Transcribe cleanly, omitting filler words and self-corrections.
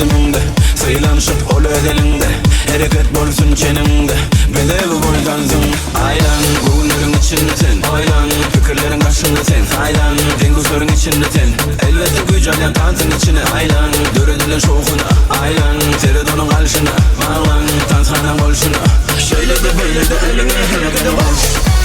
ädimiňde Sylanyşyp ol öz eliňde Hereket bolsun çeniňde Bedew bol tansyň Aýlan, göwünleriň içinde sen Oýlan, pikirleriň daşynda sen Saýlan, deň-duşlaryň içinde sen Elbetde güýç alýan tansyň içine Aýlan, döredilen şowhuna Aýlan, seret onuň galşyna Baglan, tanshanaň bolşuna Şeýle-de beýle-de eliňi herekede goş.